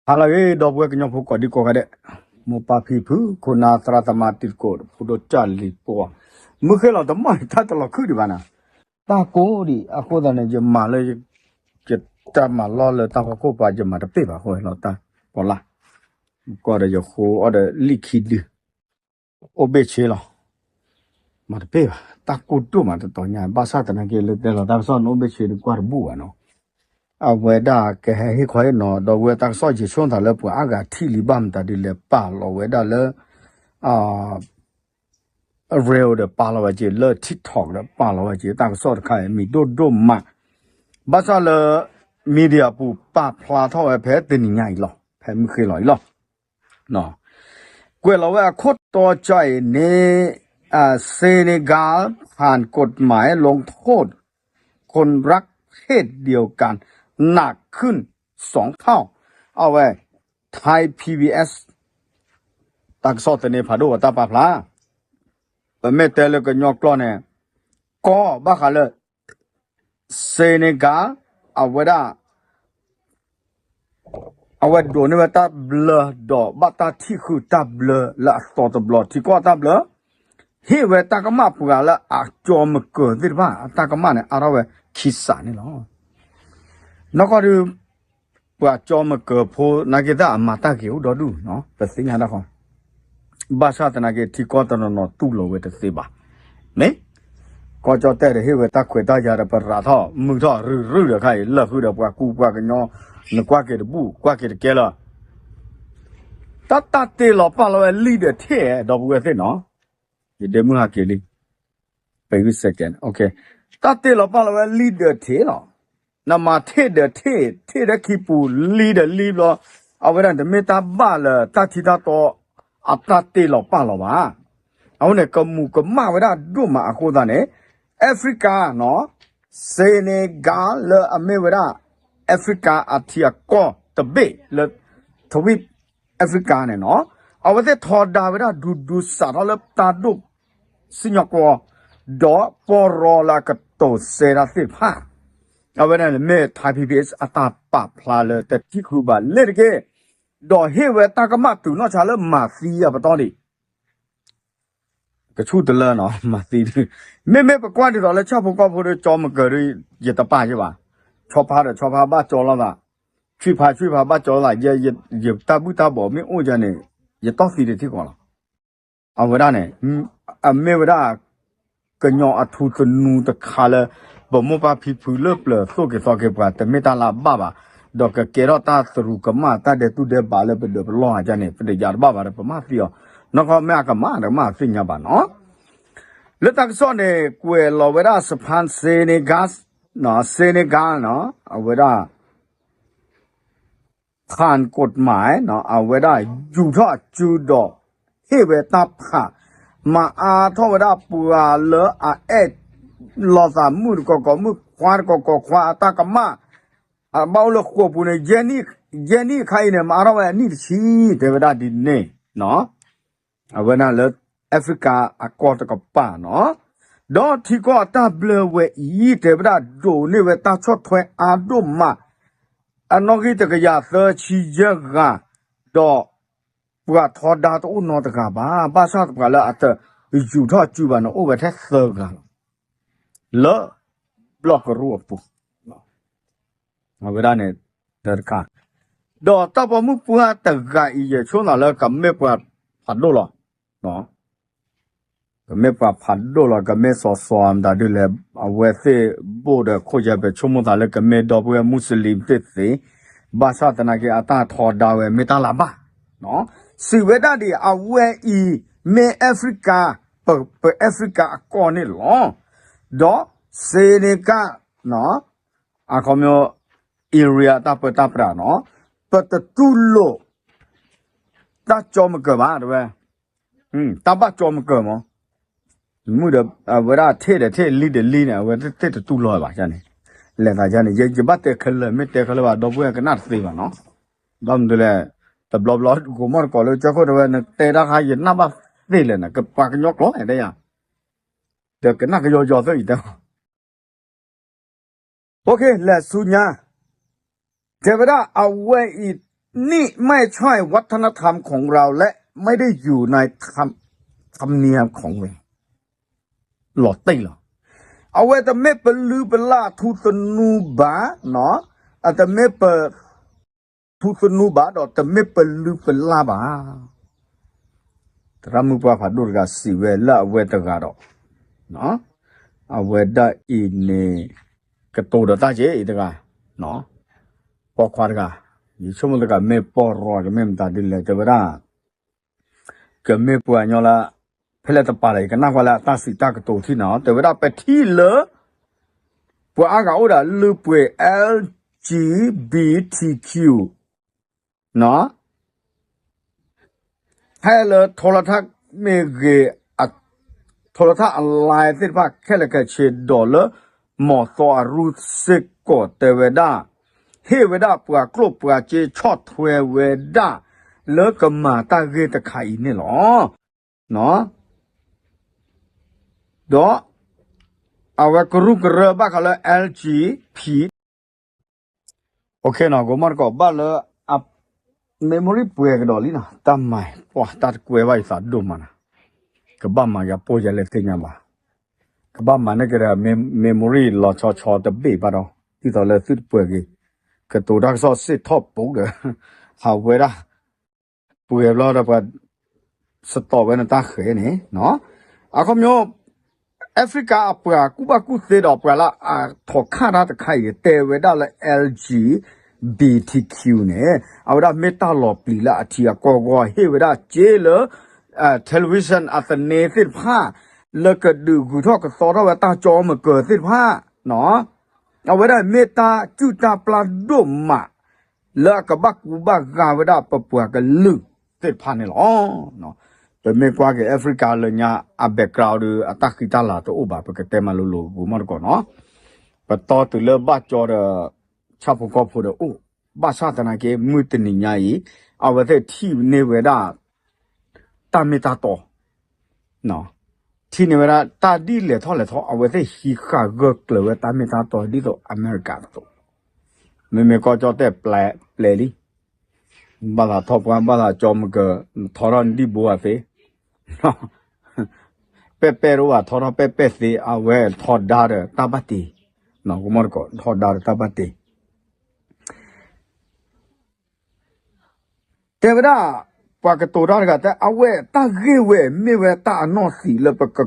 ဟါလၢအဂ့ၤ ဒီပုၢ်ဝဲၢ်ကညီဖိကိးဒံကိးဂၤဒဲး, မိၢ်ပၢ်ဖံဖု ခိၣ်နၢ်သရၣ်သမါတံၤသကိး ဖိဒိၣ်ကၢ်လံၤပှီၤ, မုၢ်ဃ့ၢ်လီၤတမီၢ်န့ၣ် တၢ်တလီၤခုၣ်ဒံးဘၣ်နၤ, တၢ်ကိၢ်ဒံး အဃိသတးန့ၣ် ယမၤလၢ ယတၢ်မၤလီၢ်လၢတၢ်ဖီခိၣ်ပှၤ ယမၤတပ့ၢ်ဘၣ်အဃိလီၤ တၢ်ပီးလၢ်, ကီၢ်ဒီးယဃိအီၣ်ဒီးလံာ်ခံဒု အိၣ်ဘ့ၣ်ဆ့လီၤ. မၤတပ့ၢ်ဘၣ် တၢ်ကိၢ်ဒိၣ်မးတတီၤညါ ဘၣ်ဆၣ်သနာ်က့လၢတဲလီၤတၢ်ကစီၣ်န့ၣ် အိၣ်ဘ့ၣ်ဆ့ဒီးကွၢ်တဘူၣ်ဘၣ်နီၤ, အဝဲဒၣ်ကဟဲဟ့ၣ်ခီဟ့ၣ်နီၤ ဒီပုၢ်ဝဲၢ်တၢ်ကစီၣ်ယဆိကမိၣ်သးလၢပှၤအါဂၤထံၣ်လံဘၣ်မတၤဒ်လဲၣ် ပာ်လီၤဝဲဒၣ်လၢ reel ဒီးပာ်လီၤဝဲက့ၤ လၢ TikTok ဒီးပာ်လီၤဝဲက့ၤ တၢ်ကစီၣ်တခါအံၤ မံၤဒိၣ်ဒိၣ်မး, ဘၣ်ဆၣ်လၢ media ပူၤပာ်ဖျါထီၣ်ဝဲဖဲတနံၤညါအံၤလီၤ ဖဲမုၢ်ဃ့ၢ်လီၤအံၤလီၤ. ကွဲးလီၤဝဲအခိၣ်တီကၠၢအံၤန့ၣ် Senegal ผ่านกฎหมายลงโทษคนรักเพศเดียวกันหนักขึ้นสองเท่า အဝဲ Thai PBS တၢ်ကစီၣ်သန့ဖးဒိၣ်အတၢ်ပာ်ဖျါ, ပမ့ၢ်တဲလၢကညီကျိာ်န့ၣ် ကီၢ်ဘၣ်ဃးလၢ Senegal အဝဲဒၣ် အဝဲဒိးန့ၢ်ဝဲတၢ်ဘျၢ ဒီးဘၣ်တၢ်ထံၣ်ဃုာ်တၢ်ဘျၢလၢအသီတဘျီ ထံကီၢ်တၢ်ဘျၢ, ဟ့ၣ်ဝဲတၢ်ကမၣ်ပှၤလၢအကၠီမကၢၤသ့ၣ်တဖၣ် အတၢ်ကမၣ်န့ၣ် အါထီၣ်ဝဲခံစးန့ၣ်လီၤ. နီၢ်ကီၢ်ဒုး ပှၤကၠီမကၢၤဖိ နာ်က့တၢ်အမၤတၢ်ဂ့ၤအိၣ်ဒီဒူၣ်နီၤ ပသ့ၣ်ညါတၢ်ဃီ ဘၣ်ဆၣ်သနာ်က့ထံကီၢ်တနီၤနီၤတူၢ်လိာ်ဝဲတသ့ဘၣ်. မ့ၢ် ကီၢ်ကၠီၣ်တဲၣ်ဒီးဟ့ၣ်ဝဲတၢ်ခွဲးတၢ်ယာ်ဒီး ပရးထီၣ်မုာ်ထီၣ်ရုၢ်ရုၢ်ဒီးခါအံၤ လၢာ်ဃုာ်ဒီးပှၤကူပှၤကညီ နကွၢ်က့ၤတဘူၣ် ကွၢ်က့ၤတကဲလၢာ် တၢ်တၢ်တ့လီၤပာ်လီၤဝဲလံဒီးထ့ၣ် ဒီပုၢ်ဝဲၢ်သ့ၣ်နီၤ, ယဒ့မုၢ်ဟးက့ၤလံ ပဂုၢ်စဲးကဲးန့ၣ် တၢ်တ့လီၤပာ်လီၤဝဲလံဒီးထ့ၣ်လီၤ. နမၤထ့ၣ်ဒီးထ့ၣ် ထ့ၣ်ဒီးခံပူၤ လံဒီးလံဘျီ အဝဲဒၣ်တမ့ၢ်တၢ်ဘၣ်လၢတၢ်ထံတၢ်တီ အတၢ်တ့လီၤပာ်လီၤဘၣ်. အဃိန့ၣ် ကမူးကမၣ်ဝဲဒၣ်ဒိၣ်မးအဃိသတးန့ၣ် Africa နီၤ Senegal လၢအမ့ၢ်ဝဲဒၣ် Africa အထံအကီၢ်တဘ့ၣ်လၢ ထဝံၣ် Africa န့ၣ်နီၤ အဝဲသ့ၣ်ထီဒါဝဲဒၣ်ဒူဒူစးထီၣ်လၢတၢ်ဒိၣ်စံၣ်ညီၣ်ကွီၢ် ဒီးပီၢ်ရီလၢအကတိၤစဲဒၣ်သ့ၣ်တဖၣ် အဝဲဒၣ်န့ၣ်မ့ၢ် Thai PBS အတၢ်ပာ်ဖျါလၢတထံၣ်ဃုာ်ဘၣ်လ့ၤတက့ၢ်. ဒီးဟ့ၣ်ဝဲတၢ်ကမၣ်တုၤနီၢ်ဆါလၢမၤသံအပတီၢ်ဒံး ကဆူၣ်တလၢနီၤ မၤသံဒံး မ့မ့ၢ်ပကွၢ်ဒ်သိးလၢဆၣ်ဖိကီၢ်ဖိဒီး ကၠီမကၢၤဒီး ယတပာ်ယဘၣ်, ဆီဖါဒီးဆီဖါဘၣ်ကၠီလိာ်သး, ဆွံၣ်ဖါဆွံၣ်ဖါဘၣ်ကၠီလိာ်သး, ယတၢ်ဘုၣ်တၢ်ဘီၣ်မ့ၢ်အိၣ်ယၤန့ၣ် ယတီၢ်သံတထံၣ်ကီးလီၤ. အဝဲဒၣ်န့ၣ် အမ့ၢ်ဝဲဒၣ် ကညီအထူသနူတခါလၢ ပမိၢ်ပၢ်ဖံဖုလၢပျၢၤသိၣ်က့ၤသီက့ၤပှၤ တမ့ၢ်တၢ်လၢအဘၣ်ဘၣ်, ဒီးကကဲထီၣ်တၢ်သရူးကမၣ်တၢ်ဒဲးတူၢ်ဒဲးဘးလၢပဒၢးပလီၢ်အါန့ၣ် ပတယၤတဘၣ်ဘၣ်ဒီး ပမၣ်သံအီၤ, နီၢ်ကီၢ်မ့ၢ်အကမၣ်ဒီးမၤသ့ၣ်ညါဘၣ်နီၤ. လၢတၢ်ကစီၣ်န့ၣ် ကွဲးလီၤဝဲဒၣ် Spain Senegal, Senegal နီၤ အဝဲဒၣ် ผ่านกฎหมายနီၤ အဝဲဒၣ်ယူၤထီၣ်အစုဒီး ဟ့ၣ်ဝဲတၢ်ဖး မၤအါထီၣ်ဝဲဒၣ်ပှၤလၢအအဲၣ်လီၤသးမုၣ်တကိးကိးမုၣ်ခွါတကိးကိးခွါအတၢ်ကမၣ် အဘၣ်အိၣ်လၢဃိာ်ပူၤန့ၣ် ယဲၢ်နံၣ်အခါအံၤန့ၣ် မၤအါထီၣ်ဝဲအနံၣ်တဆံ တဲဝဲဒၣ်ဒ်န့ၣ်နီၤ အဝဲဒၣ်လၢ Africa အကီၢ်တကပၤနီၤ, ဒီးထံကီၢ်အတၢ်ဘျၢဝဲအံၤ တဲဝဲဒၣ်ဒိးန့ၢ်ဝဲတၢ်ဆီၣ်ထွဲအါဒိၣ်မး, အနီၣ်ဂံၢ်တကယၤသၢဆံယဲၢ်ဂၤ, ဒီးပှၤထီဒါတအိၣ်နီတဂၤဘၣ်, ဘၣ်ဆၣ်ပှၤလၢအတယူၤထီၣ်စုဘၣ်န့ၣ် အိၣ်ဝဲထဲသၢဂၤလီၤ, လၢဘျီၣ်ကရူၢ်အပူၤ အဝဲဒၣ်န့ၣ် တၢ်တခါ, ဒီးတၢ်ပိာ်မုၣ်ပှၢ်တဂၤအံၤ ယဆိကမိၣ်လၢကမ့ၢ်ပှၤဖးဒိၣ်လီၤ, ကမ့ၢ်ပှၤဖးဒိၣ်လီၤ ကမ့ၢ်စီၤစီၤမတၤဒ်လဲၣ်, အဝဲသ့ၣ်ဘိၣ်ဒီးခိၣ်ယဲၢ် ပဆိကမိၣ်သးလၢကမ့ၢ်ဒီပုၢ်ဝဲၢ်မူစလ့ၣ်သ့ၣ်သ့, ဘၣ်ဆၣ်သနာ်က့အတၢ်ထီဒါဝဲမ့ၢ်တၢ်လၢဘၣ်, စံးဝဲဒၣ်ဒ်အဝဲအံၤ မ့ၢ် Africa, ပ ပ Africa အကီၢ်န့ၣ်လီၤ, ဒီး Senegal အခီပညီ area တၢ်ပၢတၢ်ပြးနီၤ, ပတတူၢ်လိာ် တၢ်ကၠီမကၢၤဘၣ် တဲဝဲ, တၢ်ဘၣ်ကၠီမကၢၤမး, မုၢ်ဒီး အဝဲဒၣ်ထ့ၣ်ဒီးထ့ၣ် လံဒီးလံန့ၣ် အဝဲသ့ၣ်တတူၢ်လိာ်ဘၣ်န့ၣ်, လဲၤသးယါန့ၣ် ယဘၣ်တဲခဲလၢာ် မ့ၢ်တဲခဲလၢာ်ဘၣ် ဒီပုၢ်ဝဲၢ်ကနၣ်တသ့ဘၣ်နီၤ, ဘၣ်မနုၤလဲၣ်, တဘျီဘျီ ကိးမီၢ်တကိးလၢကၠီခိၣ်တဲဝဲ နတဲတၢ်ခါယနၢ်ဘၣ်သ့လဲၣ်န့ၣ် ကပှၤကညီကျိာ်တဲယၤ, ဒီးကနၣ်ကယီယီသ့ၣ်အံၤတဲ လဲၤဆူညါ, တဲဝဲဒၣ်အဝဲအံၤ นี่ไม่ใช่วัฒนธรรมของเราและไม่ได้อยู่ในธรรมเนียมของเรา လီၤတံၢ်လီၤ. အဝဲတမ့ၢ်ပလုၢ်ပလၢ်ထူသနူဘၣ်, အတမ့ၢ်ပထူသနူဘၣ်ဒီးတမ့ၢ်ပလုၢ်ပလၢ်ဘၣ်. သရၣ်မုၣ်ပှၢ်ဖးဒိၣ်တဂၤစံးဝဲလၢအဝဲတဂၤဒီး အဝဲဒၣ်အံၤန့ၣ် ကတိၤဒီးတၢ်က့အံၤတဂၤ, ပိာ်ခွါတဂၤ, ယဆိကမိၣ်တဂၤမ့ၢ်ပီၢ်ရီကမ့ၢ်မတၤဒ်လဲၣ် တဲဝဲဒၣ် ကမ့ၢ်ပှၤကညီလၢ ဖဲလဲၣ်တပၤဒီး ယကနၣ်ကွၢ်လၢအတၢ်စံးတၢ်ကတိၤထံၣ်န့ၣ် တဲဝဲဒၣ်ပထံၣ်လၢ ပှၤအါဂၤအိၣ်ဒီးလုၢ်ပှ့ၤ L G B T Q ဖဲလၢထိလထမ့ၢ်ဂ့ၤ, ထိလထအ line သ့ၣ်တဖၣ်ခဲလၢာ်ခဲဆ့ဒီးလၢ မီၤသီအရူစ့ၢ်ကီးတဲဝဲဒၣ်, ဟ့ၣ်ဝဲဒၣ်ပှၤကျိၣ်ပှၤစ့ဆီၣ်ထွဲဝဲဒၣ် လၢကမၤတၢ်ဂ့ၢ်တခါအံၤန့ၣ်လီၤ. ဒီး အဝဲကရူၢ်ကရၢဘၣ်ဃးလၢ L G P နီၤ ကမီၣ်တကိးဘၣ်လၢ အ memory ပှဲၤကဒီးလံနီၤ တၢ်မၤ ပှၤတၢ်တကွဲဘၣ်ယသးဒိၣ်မးနီၤ, ကဘၣ်မၤယၤပိၢ်ယၤလဲၣ်သ့ၣ်ညါဘၣ်, ကဘၣ်မၤန့ၢ်က့ၤဒီး memory လီၤဆီဆီတဘ့ၣ်ဘၣ်ဒီး ဒ်သိးလၢသုတပှဲၤက့ၤ, ကတိၤတၢ်ကစီၣ်စ့ၢ်ထီၣ်ပူၤဒီး ဟးဝဲဒၣ် ပှဲၤဘျီဒီးပှၤ စတီးဝဲန့ၣ်တၢ်ဃဲၤန့ၣ်, အခီပညီ Africa အပှၤကူၣ်ဘၣ်ကူၣ်သ့ဒီးပှၤလၢအထီၣ်ခၣ်တၢ်တခါအံၤ တဲဝဲဒၣ်လၢ L G B T Q န့ၣ် အဝဲဒၣ်မ့ၢ်တၢ်လီၤပျံၤလၢအထံအကီၢ်အဂီၢ် ဟ့ၣ်ဝဲဒၣ်စ့လၢ television အသန့သ့ၣ်တဖၣ် လၢကဒုးဂုၤထီၣ်ကသီထီၣ်ဝဲတၢ်ကၠီမကၢၤသ့ၣ်တဖၣ် အဝဲဒၣ်မ့ၢ်တၢ်ကူၣ်တၢ်ပျၢ်ဒိၣ်မး လၢအကဘၣ်ကူဘၣ်ဂာ်ဝဲဒၣ်ပပှၤကလုာ်သ့ၣ်တဖၣ်န့ၣ်လီၤ. ပမ့ၢ်ကွၢ်က့ၤ Africa လၢညါအ background ဒီး အတၢ်ဃံတၢ်လၤတအိၣ်ဘၣ် ပကတဲမးလိၤလိၤ ပမီၢ်တကိးနီၤ, ပတီၢ်တုၤလၢဘၣ်ကၠီဒီး ဆၣ်ဖိကီၢ်ဖိဒီးအိၣ်, ဘၣ်ဆၣ်သနာ်က့ မုၢ်တနံၤညါအံၤ အဝဲသ့ၣ်ထံၣ်န့ၢ်ဝဲဒၣ် တၢ်မ့ၢ်တၢ်တီ ထံၣ်န့ၢ်ဝဲဒၣ်တၢ်ဒ်လဲၣ်ထီၣ်လဲၣ်ထီၣ် အဝဲသ့ၣ်ဟံးဃာ်ဂၢၢ်ကျၢၤဝဲတၢ်မ့ၢ်တၢ်တီဒ်သိးအမဲရကၤအသိး, မ့မ့ၢ်ကီၢ်ကၠီၣ်တဲၣ်ပျဲပျဲလံ, ဘၣ်သးထီၣ်ပှၢ် ဘၣ်သးကၠီမကၢၤ ထီထီၣ်နဒံၣ်ဘိအသ့, ပဲၣ်ပဲၣ်တအိၣ်ဘၣ် ထီထီၣ်ပဲၣ်ပဲၣ်သ့ အဝဲထီဒါဒီးတၢ်ဘၣ်တ့, ကမီၢ်တကိး ထီဒါဒီးတၢ်ဘၣ်တ့ တဲဝဲဒၣ် ပှၤကတိၤတၢ်တဂၤတဲ အဝဲတၢ်ဂ့ၢ်ဝဲမ့ၢ်ဝဲတၢ်အနီၢ်သံးလၢပက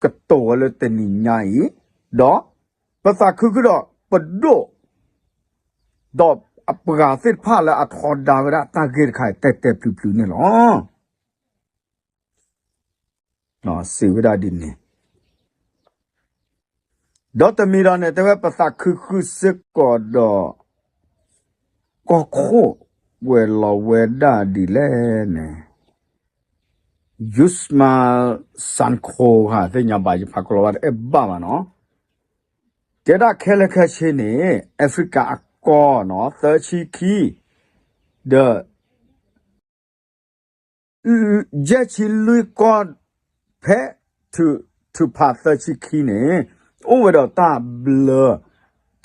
ကတိၤဝဲလၢတနံၤညါအံၤ, ဒီးပသးခုခုဒီးပဒိၣ်, ဒီးအပှၤသ့ၣ်တဖၣ်လၢအထီဒါဝဲဒၣ်တၢ်ဂ့ၢ်တခါအံၤ တဲတဲပျုၤပျုၤန့ၣ်လီၤ. စံးဝဲဒၣ်ဒ်န့ၣ် ဒီးတမံၤဒီးန့ၣ် တဲဝဲပသးခုခုစ့ၢ်ကီးဒီး ကီၢ်ခိၣ်ဝဲၤလီၤဝဲဒၣ်ဒ်လဲၣ်န့ၣ် Ismail Sabri ဧါ သ့ၣ်ညါဘၣ် ယဖးကလီၤဝဲတအဲၣ်ဘၣ်ဘၣ်နီၤ, တဲဒၣ်ခဲလၢာ်ခဲဆ့န့ၣ် Africa အကီၢ်နီၤ သၢဆံခံ ဒီး ယဲၢ်ဆံလွံၢ်ကီၢ် ဖဲ ထုးဖးသၢဆံခံန့ၣ် အိၣ်ဝဲဒီးတၢ်ဘျၢ,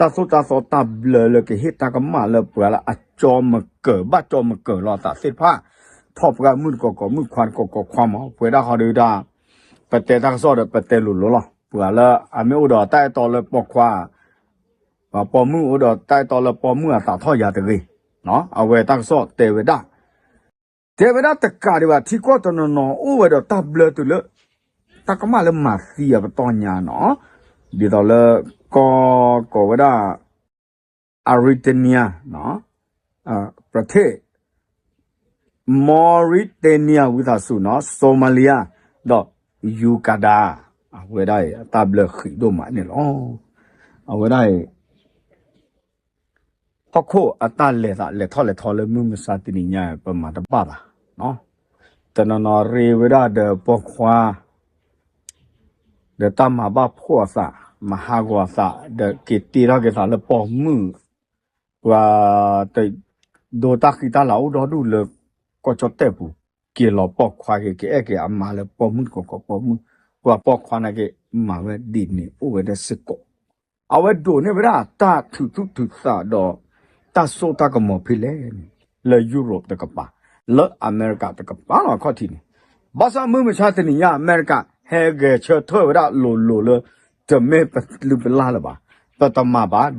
တၢ်သိၣ်တၢ်သီတၢ်ဘျၢလၢကဟ့ၣ်တၢ်ကမၣ်လၢပှၤလၢအကၠီမကၢၤ ဘၣ်ကၠီမကၢၤလီၤအသးသ့ၣ်တဖၣ်, ထီၣ်ပှၤမုၣ်တကိးကိးမုၣ်ခွါတကိးကိးခွါမး ပှဲၤဒၣ်ဃီဒီးဒၣ် ပတဲတၢ်ကစီၣ်ဒီးပတဲလိၤလိၤလီၤ. ပှၤလၢအမ့ၢ်အိၣ်ဒီးတၢ်အဲၣ်တီလၢပိာ်ခွါ ပှၤပိာ်မုၣ်အိၣ်ဒီးတၢ်အဲၣ်တီလၢပိာ်မုၣ်အသးထီၣ်ယၤတဂ့ၤ, အဝဲတၢ်ကစီၣ်တဲဝဲဒၣ်, တဲဝဲဒၣ်တကးဒံးဘၣ် ထံကီၢ်တနီၤနီၤအိၣ်ဝဲဒီးတၢ်ဘျၢတုၤလၢ တၢ်ကမၣ်လၢမၤသံအပတီၢ်ညါနီၤ, ဒ်သိးလၢ ကီၢ်ကိးဝဲဒၣ် Eritrea နီၤ, ပြထ့ၣ် Mauritania ဝံသးစူၤနီၤ Somalia ဒီး Uganda အဝဲဒၣ်အံၤ အတၢ်ဘျၢဃံးဒိၣ်မးန့ၣ်လီၤ. အဝဲဒၣ်အံၤ ဟီၣ်ခိၣ်အတၢ်လဲၤသးလဲၤထီၣ်လဲၤထီလၢမုၢ်မဆါတနံၤညါ ပမၤတဘၣ်ဘၣ်, တနီၤနီၤရ့ဝဲဒၣ်ဒီးပိာ်ခွါ ဒီးတၢ်မၤဘၣ်ဖှီၣ်အသး မၤဟးဂီၤအသး ဒီးက့ၤတ့ထီၣ်က့ၤသးလၢပိာ်မုၣ်, ပှၤ ဒိတၢ်ဃံတၢ်လၤအိၣ်ဒီဒူၣ်လၢ ကီၢ်ကၠီၣ်တဲၣ်ပူၤ, က့ၤလီၤပိာ်ခွါက့ၤ ကအဲၣ်က့ၤအမါလၢပိာ်မုၣ်တကိးကိးပိာ်မုၣ်, ပှၤပိာ်ခွါနာ်က့ၤ မၤဝဲဒ်န့ၣ်အိၣ်ဝဲဒၣ်စ့ၢ်ကီး, အဝဲဒိးန့ၢ်ဝဲဒၣ်တၢ်ထုးသူၣ်ထုးသးဒီး တၢ်စိတၢ်ကမီၤဖဲလဲၣ်န့ၣ် လၢယူရိးတကပၤ, လၢအမဲရကၤတကပၤလီၤ အခီၣ်ထံးန့ၣ်. ဘၣ်ဆၣ်မုၢ်မဆါတနံၤညါ အမဲရကၤ ဟဲဂဲၤဆၢထၢၣ်ဝဲဒၣ်လိၤလိၤလၢ တမ့ၢ်ပလုၢ်ပလၢ်လၢၤဘၣ်, ပတမၤဘၣ်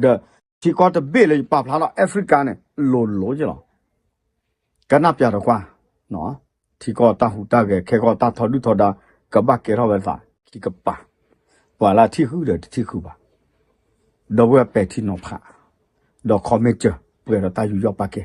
ဒီး ထံကီၢ်တဘ့ၣ်လၢယပာ်ဖျါလီၤ Africa န့ၣ် လိၤလိၤက့လီၤ. ကနၣ်ပျးတကွၢ်, ထံကီၢ်တၢ်ဟူးတၢ်ဂဲၤ ခဲကီၢ်တၢ်ထီဒုၣ်ထီဒါ ကဘၣ်ကဲထီၣ်ဝဲသးခံကပၤ, ပှၤလၢထံၣ်ဃုာ်ဒီးတထံၣ်ဃုာ်ဘၣ်, ဒီပုၢ်ဝဲၢ်ပဲာ်ထံနီၤဖး, ဒီး comment ပှဲၤဒီးတၢ်ယူးယီၣ်ပာ်ကဲ